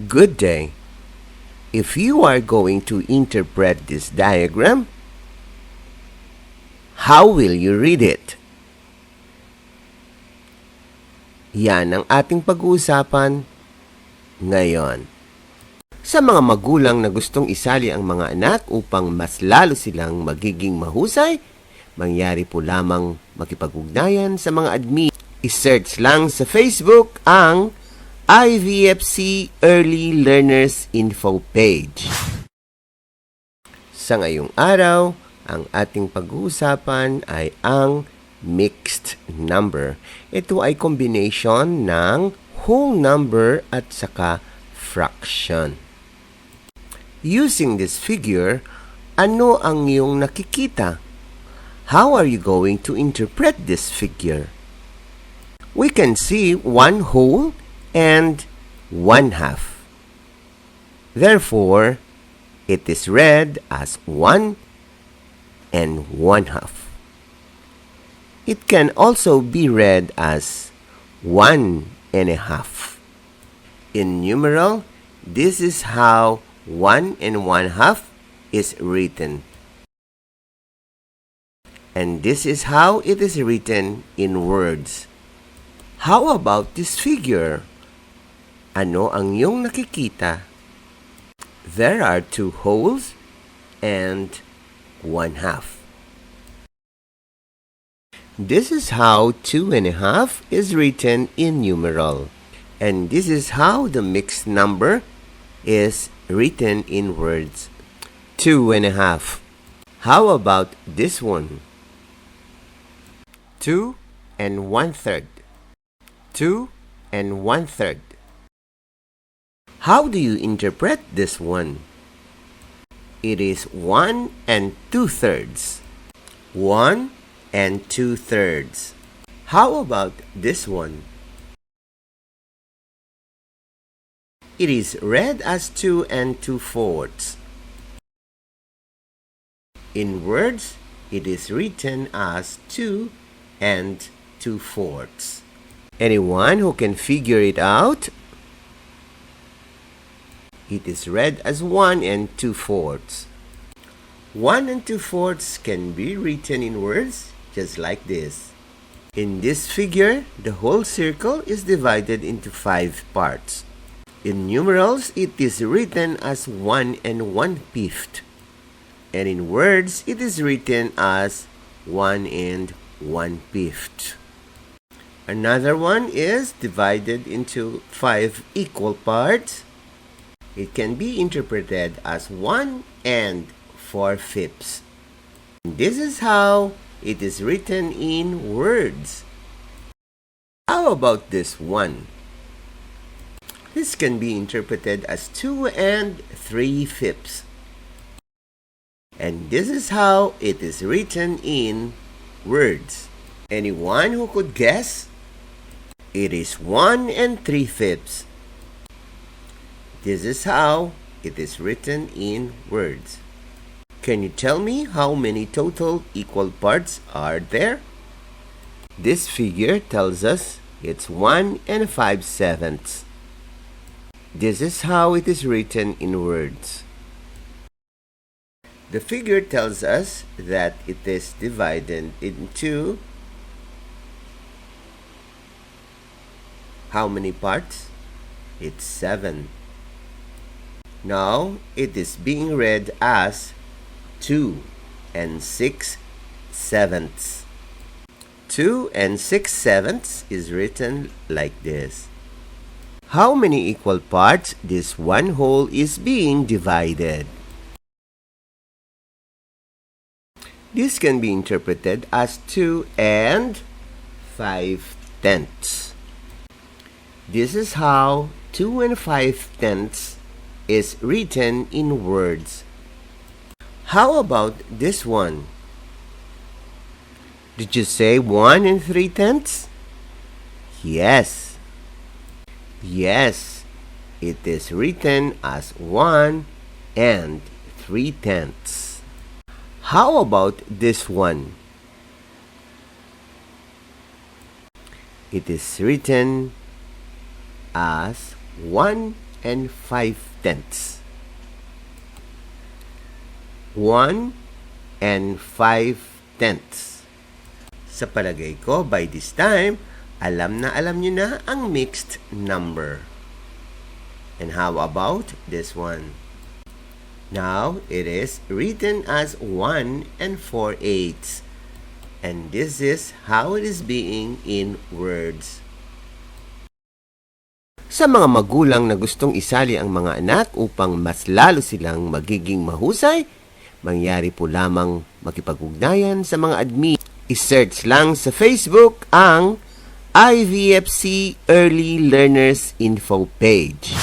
Good day. If you are going to interpret this diagram, how will you read it? Yan ang ating pag-uusapan ngayon. Sa mga magulang na gustong isali ang mga anak upang mas lalo silang magiging mahusay, mangyari po lamang makipag-ugnayan sa mga admin. I-search lang sa Facebook ang IVFC Early Learners Info page. Sa ngayong araw, ang ating pag-uusapan ay ang mixed number. Ito ay combination ng whole number at saka fraction. Using this figure, ano ang iyong nakikita? How are you going to interpret this figure? We can see one whole and 1/2. Therefore, it is read as 1 and 1/2. It can also be read as 1 1/2. In numeral, this is how 1 and 1/2 is written. And this is how it is written in words. How about this figure? Ano ang iyong nakikita? There are 2 wholes and 1/2. This is how 2 1/2 is written in numeral. And this is how the mixed number is written in words. 2 1/2. How about this one? 2 and 1/3. 2 and 1/3. How do you interpret this one? It is 1 and 2/3. 1 and 2/3. How about this one? It is read as 2 and 2/4. In words, it is written as 2 and 2/4. Anyone who can figure it out? It is read as 1 and 2/4. 1 and 2/4 can be written in words just like this. In this figure, the whole circle is divided into 5 parts. In numerals, it is written as 1 and 1/5. And in words, it is written as 1 and 1/5. Another one is divided into 5 equal parts. It can be interpreted as 1 and 4/5. This is how it is written in words. How about this one? This can be interpreted as 2 and 3/5. And this is how it is written in words. Anyone who could guess? It is 1 and 3/5. This is how it is written in words. Can you tell me how many total equal parts are there? This figure tells us it's 1 and 5/7. This is how it is written in words. The figure tells us that it is divided into how many parts? It's 7. Now, it is being read as 2 and 6/7. 2 and 6/7 is written like this. How many equal parts this one whole is being divided? This can be interpreted as 2 and 5/10. This is how 2 and 5/10 is written in words. How about this one? Did you say 1 and 3/10? Yes. Yes, it is written as 1 and 3/10. How about this one? It is written as 1 and 5/10. 1 and 5/10. Sa palagay ko, by this time, alam nyo na ang mixed number. And how about this one? Now, it is written as 1 and 4/8. And this is how it is being in words. Sa mga magulang na gustong isali ang mga anak upang mas lalo silang magiging mahusay, mangyari po lamang makipag-ugnayan sa mga admin. I-search lang sa Facebook ang IVFC Early Learners Info page.